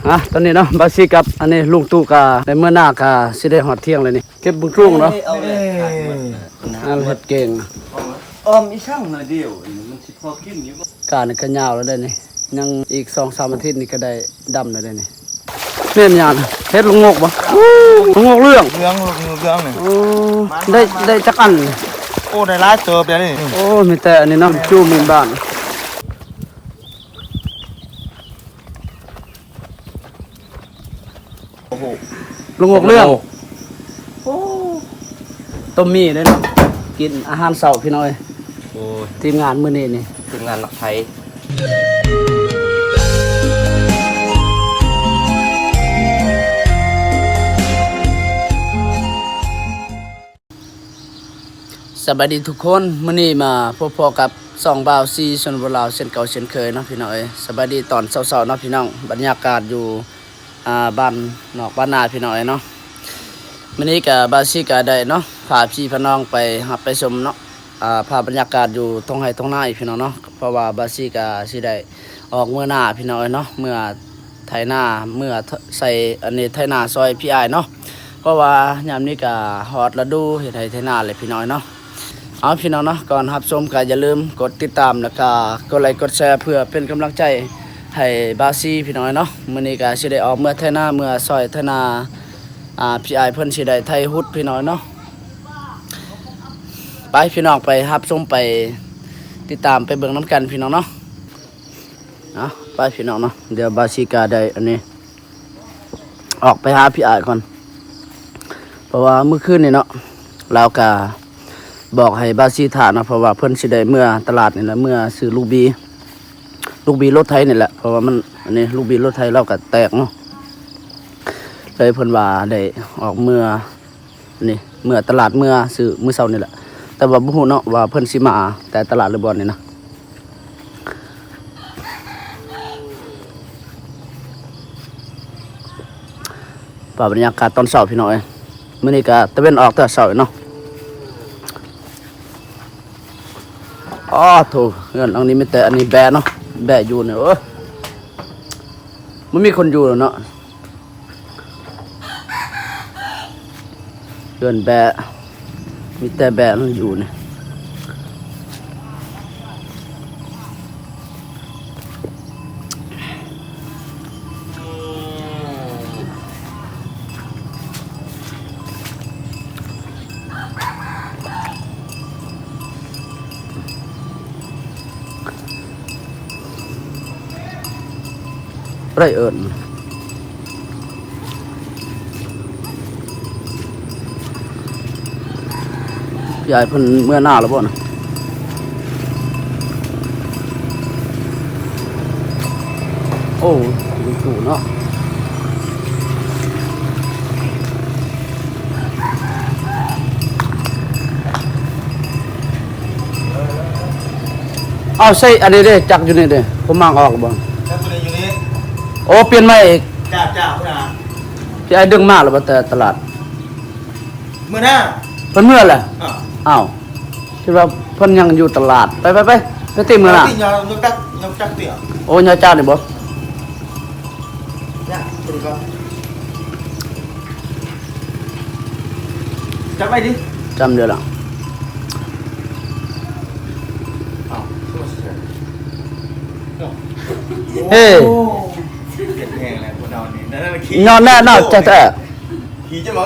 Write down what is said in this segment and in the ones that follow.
ອ່ະ ຕອນນີ້ເນາະ ບ່າວສີກັບອັນນີ້ລຸງຕູ້ກະໄດ້ເມືອນາ ກະຊິໄດ້ຮອດທ່ຽງແລ້ວນີ້ ເກັບບັກໂຈງເນາະ ເອົາເລີຍ ອັນເຮັດແກງ ອ້ອມອີກຊ່າງໜ້ອຍດຽວ ມັນຊິພໍກິນຢູ່ບໍ່? ການີ້ກະຍາວແລ້ວເດ້ນີ້ ຍັງອີກສອງສາມອາທິດນີ້ກະໄດ້ດຳແລ້ວເດ້ນີ້. ແມ່ນຫຍັງ? ເຫັດລະໂງກບໍ່? ລະໂງກເຫຼືອງ ເຫຼືອງ ລະໂງກເຫຼືອງນີ້. ໂອ້ ໄດ້ ໄດ້ຈັກອັນ? ໂອ້ ໄດ້ຫຼາຍເຕີບເດ້ນີ້. ໂອ້ ມີແຕ່ອັນນີ້ເນາະ ຈູ່ມີບ້ານ. ໂອ້ໂຫ ລະໂງກເຫຼືອງ ໂອ້ ຕົ້ມໝີ່ເດ້ເນາະ ກິນອາຫານເຊົ້າພີ່ນ້ອງເອີຍ. ໂອ້ຍ ທີມງານມື້ນີ້ນີ້ ທີມງານນັກໄທ. ສະບາຍດີທຸກຄົນ ມື້ນີ້ມາພົບພໍ້ກັບຊ່ອງບ່າວສີຊົນນະບົດລາວເຊັ່ນເກົ່າເຊັ່ນເຄີຍເນາະພີ່ນ້ອງເອີຍ. ສະບາຍດີຕອນເຊົ້າໆເນາະພີ່ນ້ອງ ບັນຍາກາດຢູ່ ອ່າ ບ້ານນອກບ້ານນາພີ່ນ້ອງເອີຍເນາະ. ມື້ນີ້ກະບ່າວສີກະໄດ້ເນາະ ພາພີ່ພານ້ອງໄປຮັບໄປຊົມເນາະ ອ່າ ພາບບັນຍາກາດຢູ່ທົ່ງໄຮ່ທົ່ງນາອີກພີ່ນ້ອງເນາະ ເພາະວ່າບ່າວສີກະຊິໄດ້ ອອກເມືອນາພີ່ນ້ອງເອີຍເນາະ ເມືອໄຖນາ ເມືອໃສ່ອັນນີ້ໄຖນາຊ່ອຍພີ່ອ້າຍເນາະ ເພາະວ່າຍາມນີ້ກະຮອດລະດູເຮັດໄຮ່ໄຖນາແລ້ວພີ່ນ້ອງເອີຍເນາະ. ເອົາພີ່ນ້ອງເນາະ ກ່ອນຮັບຊົມກະຢ່າລືມກົດຕິດຕາມ ແລ້ວກະກົດໄລກົດແຊ ເພື່ອເປັນກຳລັງໃຈໃຫ້ບ່າວສີພີ່ນ້ອງເອີຍເນາະ. ມື້ນີ້ກະຊິໄດ້ອອກເມືອໄຖນາ ເມືອຊ່ອຍໄຖນາ ອ່າ ພີ່ອ້າຍເພິ່ນຊິໄດ້ໄຖຮຸດພີ່ນ້ອງເນາະ. ໄປພີ່ນ້ອງ ໄປຮັບຊົມ ໄປຕິດຕາມ ໄປເບິ່ງນຳກັນພີ່ນ້ອງເນາະ. ເອົາ ໄປພີ່ນ້ອງເນາະ ດຽວບ່າວສີກະໄດ້ອັນນີ້ ອອກໄປຫາພີ່ອ້າຍກ່ອນ ເພາະວ່າມື້ຄືນນີ້ເນາະ ລາວກະບອກໃຫ້ບ່າວສີຖ້າເນາະ ເພາະວ່າເພິ່ນຊິໄດ້ເມືອຕະຫຼາດນີ້ແຫຼະ ເມືອຊື້ລູກບີ ລູກບີລົດໄຖນີ້ແຫຼະ ເພາະວ່າມັນອັນນີ້ ລູກບີລົດໄຖລາວກະແຕກເນາະ ເລີຍເພິ່ນວ່າໄດ້ອອກເມືອ ນີ້ ເມືອຕະຫຼາດ ເມືອຊື້ມື້ເຊົ້ານີ້ແຫຼະ ແຕ່ວ່າບໍ່ຮູ້ເນາະວ່າເພິ່ນຊິມາແຕ່ຕະຫຼາດຫຼືບໍ່ນີ້ນະ. ພາບບັນຍາກາດຕອນເຊົ້າພີ່ນ້ອງເອີຍ ມື້ນີ້ກະຕາເວັນອອກແຕ່ເຊົ້າເນາະ. ອໍ ໂທ້ ເຮືອນຫຼັງນີ້ມີແຕ່ອັນນີ້ແບ້ເນາະ ແບ້ຢູ່ນີ້ ໂອ້ຍ ບໍ່ມີຄົນຢູ່ແລ້ວເນາະ. ເຮືອນແບ້ ມີແຕ່ແບ້ມັນຢູ່ນີ້. ບໍ່ໄດ້ເອີ້ນ ຍາຍເພິ່ນເມືອນາແລ້ວບໍ່ນະ? ໂອ້ ຢູ່ເນາະ. ເອົາ ໃສ່ອັນນີ້ເດ້ ຈັກຢູ່ນີ້ເດ້ ຜົມມາງອອກບໍ່? ຈັກຕົວນີ້ຢູ່ນີ້. ໂອ້ ປ່ຽນໃໝ່ອີກ. ຈ້າ ຈ້າ ພຸ້ນນະ. ທີ່ອ້າຍດຶງມາແລ້ວບໍ່ ແຕ່ຕະຫຼາດ? ເມືອນາ. ເພິ່ນເມືອແລ້ວ? ອ້າວ ອ້າວ ຄິດວ່າເພິ່ນຍັງຢູ່ຕະຫຼາດ. ໄປ ໄປ ໄປ ໄປຕິເມືອນາ. ຍອດຈັກ ຍອດຈັກຕິ. ໂອ້ ຍອດຈັກນີ້ບໍ່? ຍາກ ຕົວນີ້ກໍ ຈັບໄວ້ດິ ຈຳເດີລະ. ອ້າວ ຄືວ່າຊິໃສ່ ເອີ ໂອ້ ເຈັບແຮງແລ້ວພວກເຮົານີ້ ນັ້ນໆ ຂີ່ ຍ້ອນແນ່ນອນແທ້ໆ ຂີ່ຈະມາ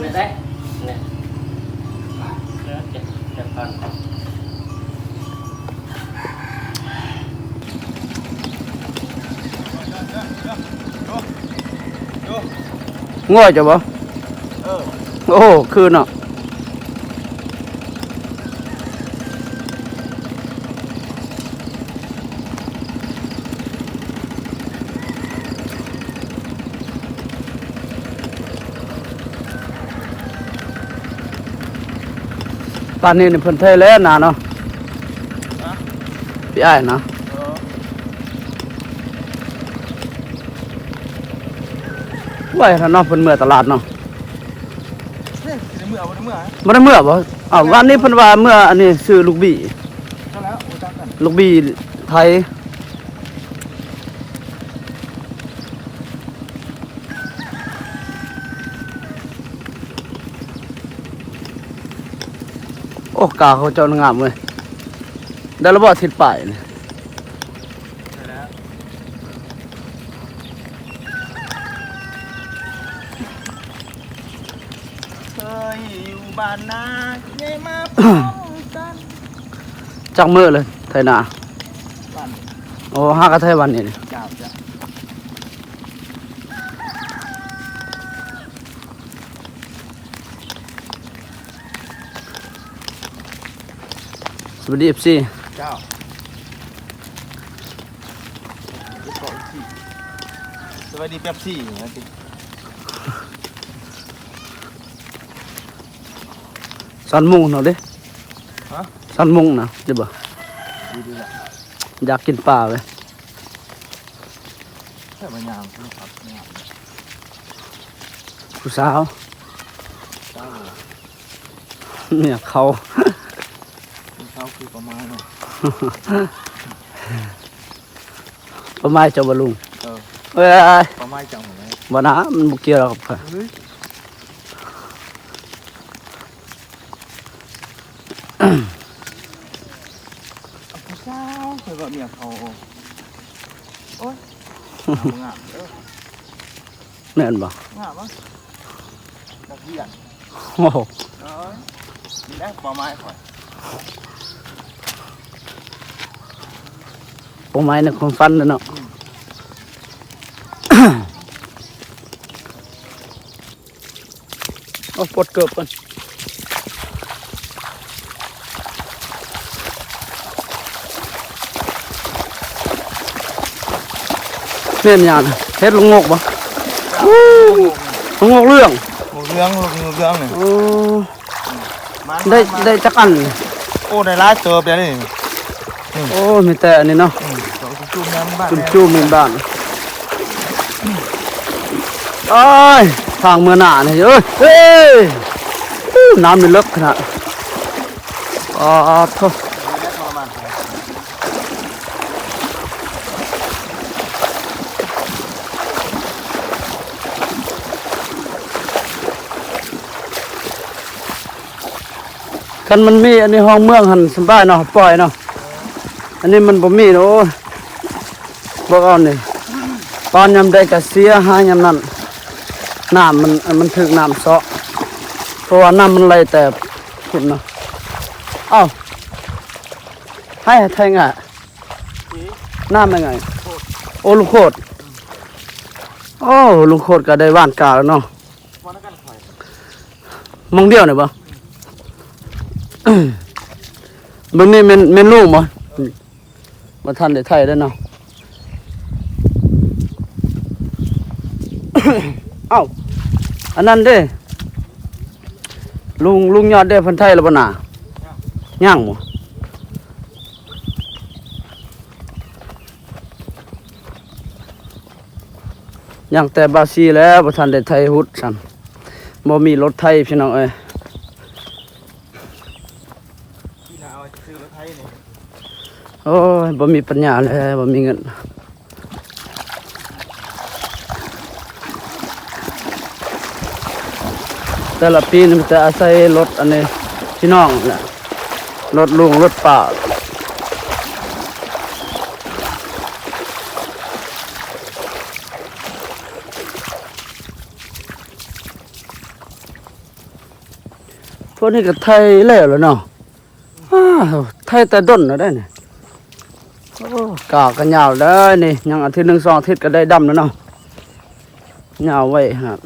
ແນ່ ແນ່ ເອີ ເຈັບ ເຈັບກ່ອນ. ງົວເຈົ້າບໍ່? ເອີ ໂອ້ ຄືເນາະ. ປານນີ້ນີ້ເພິ່ນໄຖແລ້ວນາເນາະ. ຮະ? ພີ່ອ້າຍນະ. ເອີ ໄວແທ້ເນາະ ເພິ່ນເມືອຕະຫຼາດເນາະ. ເອີ ຊິໄດ້ເມືອ ບໍ່ໄດ້ເມືອ ບໍ່ໄດ້ເມືອ. ອ້າວ ວານນີ້ເພິ່ນວ່າເມືອອັນນີ້ຊື້ລູກບີ. ຈັ່ງແລ້ວ ບໍ່ຈັກກັນ ລູກບີໄຖ. ກາເຂົາເຈົ້າງາມເວີຍ. ໄດ້ລະບໍ່ ອາທິດປາຍນີ້? ໄດ້ແລ້ວ. ເຄີຍຢູ່ບ້ານນາ ໃຫຍ່ມາພ້ອມກັນ. ຈັກມື້ເລີຍໄຖນາ? ວັນ. ໂອ້ ຫາກະໄຖວັນນີ້. ເຈົ້າ ເຈົ້າ. ສະບາຍດີ ເອັຟຊີ. ເຈົ້າ. ສະບາຍດີ ເປັບຊີ ວ່າຕິ. ສັນມຸງເນາະເດ້. ຮະ? ສັນມຸງນະ ດີບໍ່? ດີ ດີລະ. ຢາກກິນປາເວີຍ. ໃສ່ມາຍາມ ຜູ້ສາວ ສາວ ເມຍເຂົາ ເມຍເຂົາຄືປາໄມ້ເນາະ. ປາໄມ້ເຈົ້າບໍ່ລຸງ? ເອີ ເອີຍ ປາໄມ້ເຈົ້າຫັ້ນແຫຼະ. ບໍ່ນະ ມັນບໍ່ກ່ຽວກັບຂ້ອຍ. ເອີຍ ຜູ້ສາວ ຂ້ອຍວ່າເມຍເຂົາ. ໂອ້ຍ ງາມເດີ. ແມ່ນບໍ່? ງາມບໍ່? ນັກຮຽນ. ໂອ້ໂຫ ເອີຍ ນີ້ແຫຼະເປົ້າໝາຍຂ້ອຍ. ເປົ້າໝາຍໃນຄວາມຝັນເນາະ. ອືມ. ເອົາ ປົດເກີບກ່ອນ. ແມ່ນຫຍັງ? ເຫັດລະໂງກບໍ່? ໂອ້ ລະໂງກເຫຼືອງ. ໂອ້ ໄດ້ ໄດ້ຈັກອັນ? ໂອ້ ໄດ້ຫຼາຍເຕີບເດນີ້. ໂອ້ ມີແຕ່ອັນນີ້ເນາະ. ຈຸ້ມໆ ແມ່ນບ້ານ ຈຸ້ມໆ ແມ່ນບ້ານ. ໂອ້ຍ ທາງເມືອໜ້ານີ້ ເອີຍ ເອີຍ ໂອ້ ນ້ຳນີ້ເລິກຂະໜາດ. ປາດໂທ້. ຄັນມັນມີອັນນີ້ ຮ່ອງເມືອງຫັ້ນສະບາຍເນາະ ປ່ອຍເນາະ. ອັນນີ້ມັນບໍ່ມີເນາະ. ໂອ້ຍ ເບິ່ງເອົານີ້ ປານຍາມໃດກະເສຍຫາຍາມນັ້ນ. ນ້ຳມັນ ມັນຖືກນ້ຳເຊາະ ເພາະວ່ານ້ຳມັນໄຫຼແຕ່ພຸ້ນນະ. ເອົ້າ ໃຫ້ ໃຫ້ງ່າຍ ນ້ຳຍັງໄງ? ໂອ້ ລຸງໂຄດ. ໂອ້ ລຸງໂຄດກໍໄດ້ຫວ່ານກາແລ້ວເນາະ. ໝ່ອງດຽວນີ້ບໍ່? ເບິ່ງນີ້ແມ່ນ ແມ່ນລຸງບໍ່? ບໍ່ທັນໄດ້ໄຖເດ້ເນາະ. ເອົ້າ ອັນນັ້ນເດ້ ລຸງ ລຸງຍອດເດ້ ເພິ່ນໄຖແລ້ວບໍ່ນາ? ຍັງບໍ່? ຍັງແຕ່ບ່າວຊີແລ້ວ ບໍ່ທັນໄດ້ໄຖຮຸດຊ້ຳ. ບໍ່ມີລົດໄຖພີ່ນ້ອງເອີຍ. ໂອ້ຍ ບໍ່ມີປັນຍາແລ້ວ ບໍ່ມີເງິນ. ແຕ່ລະປີນີ້ມີແຕ່ອາໄສລົດອັນນີ້ ພີ່ນ້ອງແຫຼະ ລົດລຸງ ລົດປ້າ. ພວກນີ້ກໍໄຖແລ້ວລະເນາະ. ອ້າວ ໄຖແຕ່ດົນແລ້ວໄດ໋ນີ້. ໂອ້ ກາກໍຍາວເດີນີ້ ຍັງອາທິດໜຶ່ງສອງອາທິດກໍໄດ້ດຳແລ້ວເນາະ. ຍາວໄວຂະໜາດ.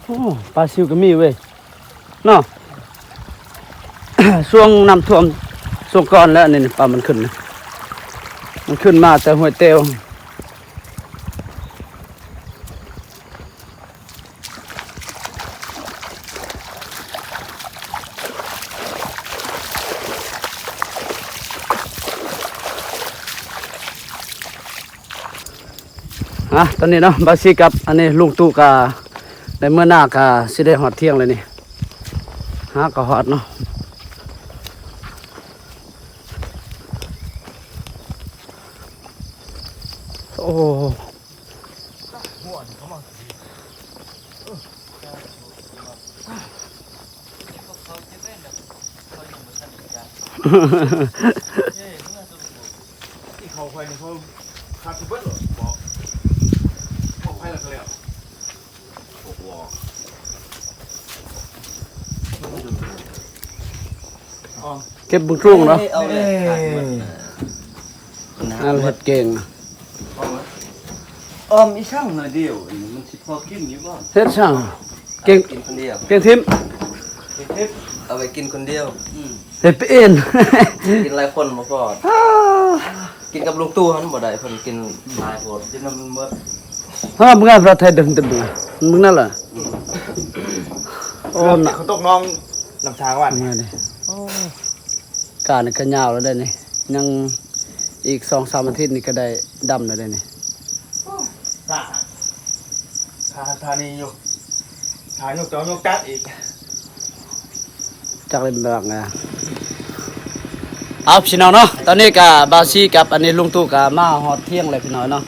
ໂອ້ ປາຊິວກໍມີເວີຍ ເນາະ. ຊ່ວງນ້ຳຖ້ວມຊ່ວງກ່ອນແລ້ວ ນີ້ ນີ້ ປາມັນຂຶ້ນນະ ມັນຂຶ້ນມາແຕ່ຫ້ວຍແຕ້ວ. ອ່ະ ຕອນນີ້ເນາະ ບ່າວຊີກັບອັນນີ້ລຸງຕູ້ກະໄດ້ເມືອນາ ກະຊິໄດ້ຮອດທ່ຽງແລ້ວນີ້ ຫາກະຮອດເນາະ. ໂອ້ ທີ່ເຂົາໄປນີ້ເຂົາຄັກເບິດໂລດ ບອກ ບອກໃຜລະກະແລ້ວ ບອກ ເກັບເບິ່ງໂຄງເນາະ ເອົາເລີຍ ເຮັດເກັ່ງ ອອມອີ່ສັງໜ້ອຍດຽວ ມັນຊິພໍກິນຢູ່ບໍ່? ເຮັດສັງ? ເກັ່ງ ກິນຄົນດຽວ ເກັ່ງຖິ້ມ ເຮັດເຮັດ ເອົາໄວ້ກິນຄົນດຽວ ອືມ ເຮັດໄປເອງ ກິນຫຼາຍຄົນບໍ່ພໍ ກິນກັບລຸງຕູ້ຫັ້ນບໍ່ໄດ້ ເພິ່ນກິນຫຼາຍໂພດ ກິນນຳໝົດ ເຮົາເມືອປະເທດເດີມເຕັມເມືອ ມຶງນັ້ນລະ ອືມ ໂອ້ ເຂົາຕົກໜອງນ້ຳຊາງວ່ານີ້ ໂອ້ ການນີ້ກະຍາວແລ້ວເດ້ນີ້ ຍັງອີກສອງສາມອາທິດນີ້ກະໄດ້ດຳແລ້ວເດ້ນີ້ ຖ້າ ຖ້ານີ້ຢູ່ ຖ້າຍົກຈອກຍົກຈັກອີກ ຈັກເລັມແບບນະ. ເອົາ ພີ່ນ້ອງເນາະ ຕອນນີ້ກະບ່າວຊີກັບອັນນີ້ລຸງຕູ້ກະມາຮອດທ່ຽງແລ້ວ ພີ່ນ້ອງເນາະ.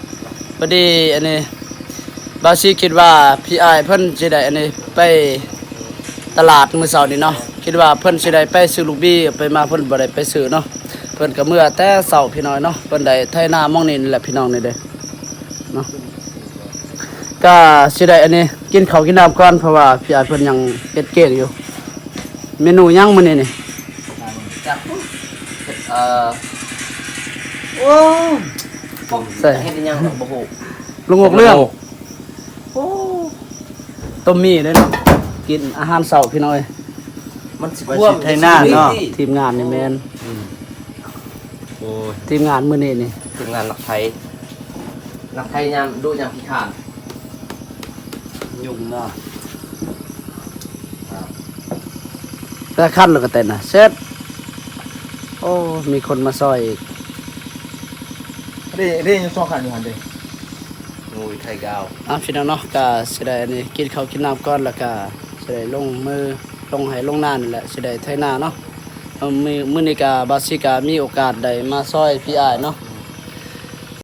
ພໍດີອັນນີ້ບ່າວຊີຄິດວ່າພີ່ອ້າຍເພິ່ນຊິໄດ້ອັນນີ້ໄປຕະຫຼາດມື້ເຊົ້ານີ້ເນາະ ຄິດວ່າເພິ່ນຊິໄດ້ໄປຊື້ລູກບີ ໄປມາເພິ່ນບໍ່ໄດ້ໄປຊື້ເນາະ ເພິ່ນກະເມືອແຕ່ເຊົ້າ ພີ່ນ້ອງເນາະ. ເພິ່ນໄດ້ໄຖນາໝ່ອງນີ້ແຫຼະ ພີ່ນ້ອງ ນີ້ເດ້ເນາະ. ກະຊິໄດ້ອັນນີ້ກິນເຂົ້າກິນນ້ຳກ່ອນ ເພາະວ່າພີ່ອ້າຍເພິ່ນຍັງເຮັດເກ້ງຢູ່. ເມນູຫຍັງມື້ນີ້ນີ້? ຈັກ ເຮັດ ເອີ ໂອ້ ໃສ່ ເຮັດອີ່ຫຍັງບໍ່ຮູ້ ລຸງອົກເລື່ອງ. ໂອ້ ຕົ້ມໝີ່ເດ້ເນາະ ກິນອາຫານເຊົ້າ ພີ່ນ້ອງເອີຍ. ມັນຊິ ວ່າຊິໄຖນາເນາະ ທີມງານນີ້ແມ່ນ ອືມ ໂອ້ຍ ທີມງານມື້ນີ້ນີ້ ທີມງານນັກໄຖ ນັກໄຖຍາມດຸຍາມຂີ້ຄ້ານ ຍຸງເນາະ ອ່າ ແຕ່ຄັນແລ້ວກະເຕັນນະ ເຊັດ. ໂອ້ ມີຄົນມາຊ່ອຍອີກ ເດ້ ເດ້ ຍັງສອງຄັນຢູ່ຫັ້ນເດ້ ງູໄທກາວ. ອ່າ ພີ່ນ້ອງເນາະ ກະຊິໄດ້ອັນນີ້ກິນເຂົ້າກິນນ້ຳກ່ອນ ແລ້ວກະຊິໄດ້ລົງມື ລົງໄຮ່ລົງນານີ້ແຫຼະ ຊິໄດ້ໄຖນາເນາະ. ເອີ ມື້ ມື້ນີ້ກະບ່າວຊີກະມີໂອກາດໄດ້ມາຊ່ອຍພີ່ອ້າຍເນາະ